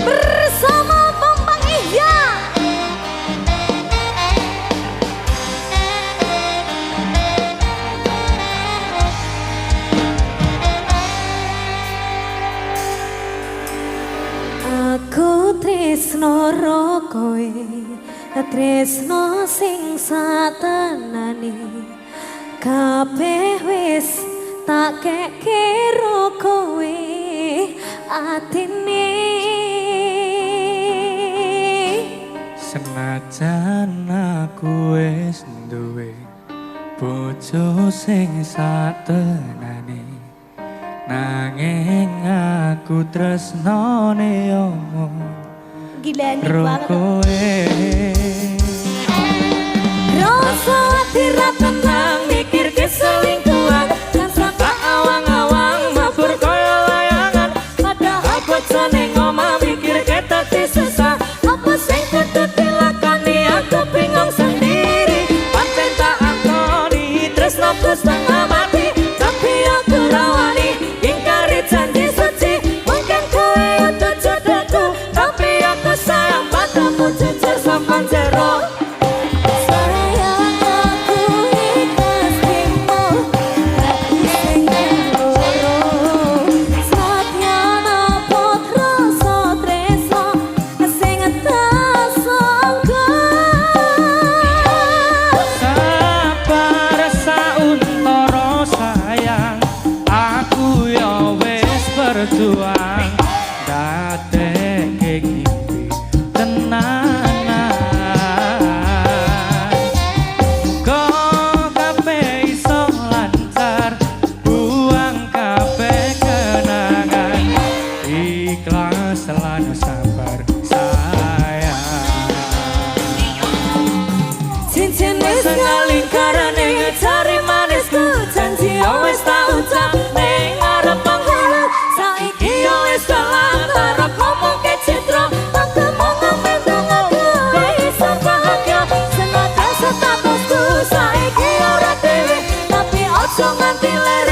Bersama Bambang Ihya. Aku tresno ro kowe, tresno sing satenane. Kabeh wis tak keke ro kowe atine. Senajan aku wis duwe bojo sing satenane, nanging aku tresnane omong Gila nih ro banget. kowe. Rasa ati ra tenang mikirke selingkuhan, Tak awang-awang mabur kaya layangan, padahal bocah ning omah mikirke dadi susah. Apa sing Kudu dilakoni, aku bingung sendiri. Pancen tak akoni tresnoku setengah mati, tapi aku ra wani ingkari janji suci. Mungkin kowe udu jodohku, tapi aku sayang padamu jujur sampan jero. Sayang, aku ikhlas trimo ati sing loro. Satyana putra tresno sing tasangga. Sabar sauntara sayang, aku ya wis berjuang dadekke ngimpi tenanan. Muga kabeh iso lancar, buang kabeh kenangan, ikhlas lan sabar sayang. Cincin wis Lingkarane jari manisku, janji yo wis tak ucap ning ngarep penghulu. Saiki yo wis telat arep ngomong ke citra, tak ngomong ndonga kowe iso bahagia. Senajan statusku Saiki ora dewe, tapi ojo nganti leren.